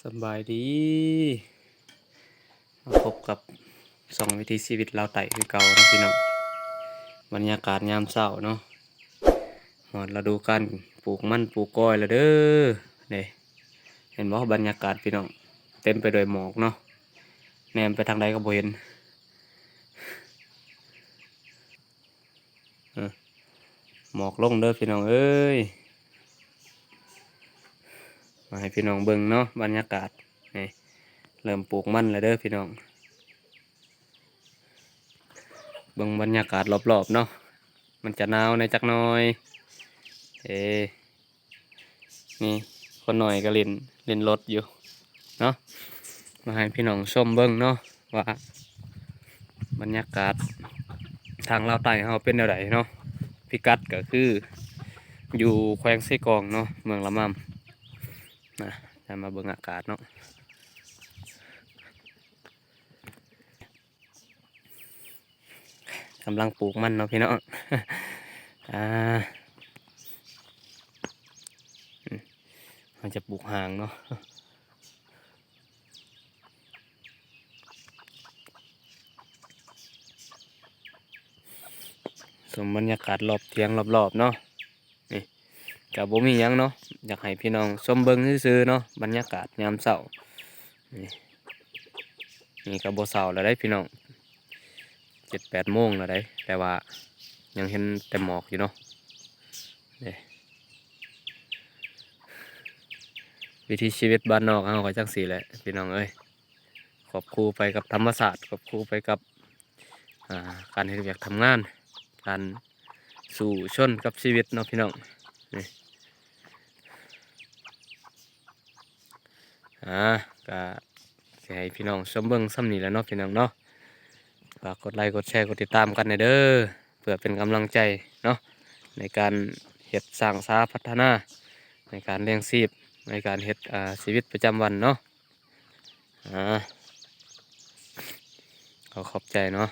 ສະບາຍດີ ມາພົບກັບຊ່ອງວິຖີຊີວິດລາວໃຕ້ຄືເກົ່າເນາະພີ່ນ້ອງ. ບັນຍາກາດຍາມເຊົ້າເນາະ ຮອດລະດູການປູກມັນປູກກ້ອຍແລ້ວເດີ. ນີ້ ເຫັນບໍ່ ບັນຍາກາດພີ່ນ້ອງ ເຕັມໄປດ້ວຍໝອກເນາະ ແນມໄປທາງໃດກໍບໍ່ເຫັນ. ເອີ ໝອກລົງເດີພີ່ນ້ອງເອີຍ ມາໃຫ້ພີ່ນ້ອງເບິ່ງເນາະ ບັນຍາກາດ. ນີ້ ເລີ່ມປູກມັນແລ້ວເດີພີ່ນ້ອງ ເບິ່ງບັນຍາກາດລອບໆເນາະ ມັນຈະໜາວແດ່ຈັກໜ່ອຍ. ເອີ ນີ້ ຄົນນ້ອຍກໍຫຼິ້ນ ຫຼິ້ນລົດຢູ່ເນາະ ມາໃຫ້ພີ່ນ້ອງຊົມເບິ່ງເນາະ ວ່າບັນຍາກາດທາງລາວໃຕ້ເຮົາເປັນແນວໃດເນາະ. ພິກັດກໍຄືຢູ່ແຂວງເຊກອງເນາະ ເມືອງລະມຳນະ. ຈະມາເບິ່ງອາກາດເນາະ. ກຳລັງປູກມັນເນາະພີ່ນ້ອງ ອ່າ ເຮົາຈະປູກຫາງເນາະ ຊົມບັນຍາກາດລອບຖຽງລອບໆເນາະ. ນີ້ ກະບໍ່ມີຫຍັງເນາະ ຢາກໃຫ້ພີ່ນ້ອງຊົມເບິ່ງຊື່ໆເນາະ ບັນຍາກາດຍາມເຊົ້າ. ນີ້ ນີ້ກະບໍ່ເຊົ້າແລ້ວເດ້ພີ່ນ້ອງ ເຈັດແປດໂມງແລ້ວເດ້ ແຕ່ວ່າຍັງເຫັນແຕ່ໝອກຢູ່ເນາະ. ນີ້ ວິຖີຊີວິດບ້ານນອກເຮົາກໍຈັ່ງຊີ້ແຫຼະພີ່ນ້ອງເອີຍ ຄວບຄູ່ໄປກັບທຳມະຊາດ ຄວບຄູ່ໄປກັບ ອ່າ ການເຮັດວຽກທຳງານ ການສູ້ຊົນກັບຊີວິດເນາະພີ່ນ້ອງ. ນີ້ ອ່າ ກະຊິໃຫ້ພີ່ນ້ອງຊົມເບິ່ງສ່ຳນີ້ແຫຼະເນາະພີ່ນ້ອງເນາະ. ຝາກກົດໄລ ກົດແຊ ກົດຕິດຕາມກັນແດ່ເດີ ເພື່ອເປັນກຳລັງໃຈເນາະ ໃນການເຮັດສ້າງສາພັດທະນາ ໃນການລ້ຽງຊີບ ໃນການເຮັດ ອ່າ ຊີວິດປະຈຳວັນເນາະ. ອ່າ ຂໍຂອບໃຈເນາະ